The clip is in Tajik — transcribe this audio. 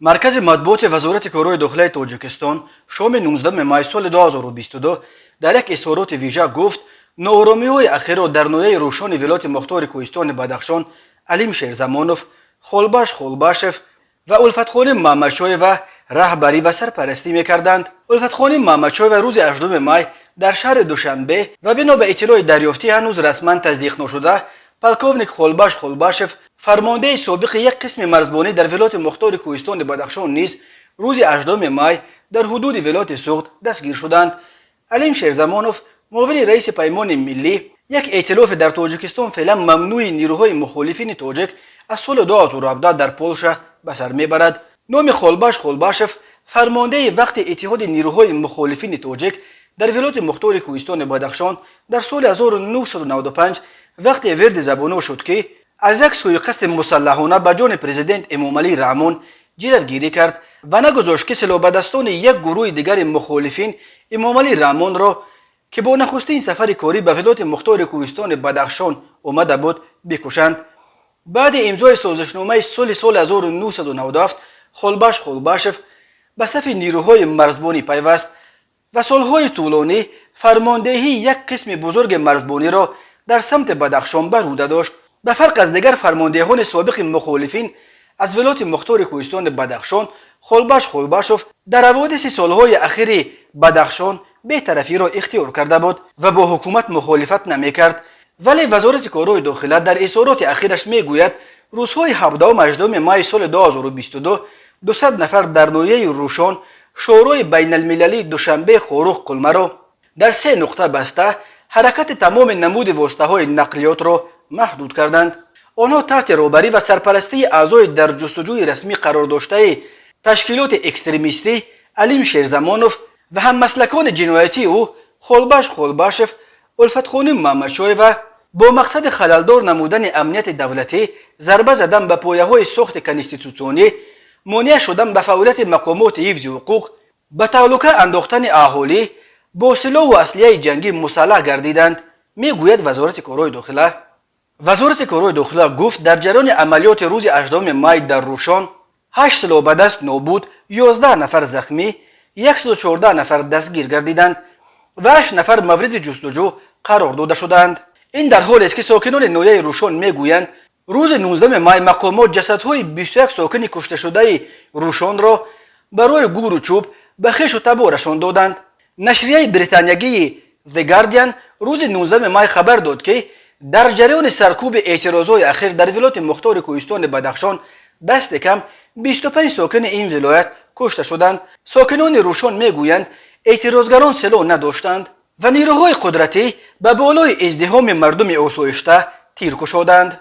Маркази матбуоти Вазорати корҳои дохилаи Тоҷикистон шоми 19 май соли 2022 дар як изҳороти вижа гуфт, нооромиҳои ахирро дар ноҳияи Рӯшони вилояти мухтори Кӯҳистони Бадахшон Алим Шерзамонов, Холбаш Холбашев ва Улфатхоним Маҳмадшоева раҳбарӣ ва сарпарастӣ мекарданд. Улфатхоним Маҳмадшоева рӯзи 8 май дар шаҳри Душанбе ва бино ба иттилои дарёфтӣ, ҳанӯз расман тасдиқ нашуда, полковник Холбаш Холбашев, фармондеҳи собиқи як қисми марзбонӣ дар вилояти мухтори Кӯҳистони Бадахшон, низ рӯзи 8 май дар ҳудуди вилояти Суғд дастгир шуданд. Алим Шерзамонов, муовини раиси Паймони миллӣ, як эътилофи дар Тоҷикистон феълан мамнӯи нирӯҳои мухолифини тоҷик, аз соли 2017 дар Полша ба сар мебарад. Номи Холбаш Холбашев, фармондеҳи вақти Иттиҳоди нирӯҳои мухолифини тоҷик дар вилояти мухтори Кӯҳистони Бадахшон, дар соли 1995 вақте вирди забонҳо шуд, ки аз як сӯиқасди мусаллаҳона ба ҷони президент Эмомалӣ Раҳмон ҷилавгирӣ кард ва нагузошт, ки силоҳбадастони як гурӯҳи дигари мухолифин Эмомалӣ Раҳмонро, ки бо нахустин сафари корӣ ба вилояти мухтори Кӯҳистони Бадахшон омада буд, бикушанд. Баъди имзои созишномаи сулҳи соли 1997 Холбаш Холбашев ба сафи нирӯҳои марзбонӣ пайваст ва солҳои тӯлонӣ фармондеҳии як қисми бузурги марзбониро дар самти Бадахшон бар уҳда дошт. Ба фарқ аз дигар фармондеҳони собиқи мухолифин аз вилояти мухтори Кӯҳистони Бадахшон, Холбаш Холбашов дар ҳаводиси солҳои ахири Бадахшон бетарафиро ихтиёр карда буд ва бо ҳукумат мухолифат намекард. Вале Вазорати корҳои дохила дар изҳороти ахираш мегӯяд, рӯзҳои 17-18 майи соли 2022 200 нафар дар ноҳияи Рӯшон шоҳроҳи байналмилалии Душанбе Хоруғ Қулмаро дар се нуқта баста, ҳаракати тамоми намуди воситаҳои нақлиётро маҳдуд карданд. Онҳо таҳти роҳбарӣ ва сарпарастии аъзои дар ҷустуҷӯи расмӣ қарор доштаи ташкилоти экстремистӣ Алим Шерзамонов ва ҳаммаслакони ҷиноятии ӯ Холбаш Холбашев, Улфатхоним Маҳмадшоева бо мақсади халалдор намудани амнияти давлатӣ, зарба задан ба пояҳои сохти конститутсионӣ, монеа шудан ба фаъолияти мақомоти ҳифзи ҳуқуқ, ба таҳлука андохтани аҳолӣ бо силоҳу аслиҳаи ҷангӣ мусаллаҳ гардиданд, мегӯяд Вазорати корҳои дохила. Вазорати корҳои дохила гуфт, дар ҷараёни амалиёти рӯзи 8 май дар Рӯшон ҳашт силоҳбадаст нобуд, 11 нафар захмӣ, 114 нафар дастгир гардиданд ва ҳашт нафар мавриди ҷустуҷӯ қарор дода шудаанд. Ин дар ҳолест, ки сокинони ноҳияи Рӯшон мегӯянд, рӯзи 19 май мақомот ҷасадҳои 21 сокини кушташудаи Рӯшонро барои гӯру чӯб ба хешу таборашон доданд. Нашрияи британиягии The Guardian рӯзи 19 май хабар дод, ки дар ҷараёни саркӯби эътирозҳои ахир дар вилояти мухтори Кӯҳистони Бадахшон дасти кам 25 сокини ин вилоят кушта шуданд. Сокинони Рӯшон мегӯянд, эътирозгарон силоҳ надоштанд ва нирӯҳои қудратӣ ба болои издиҳоми мардуми осоишта тир кушоданд.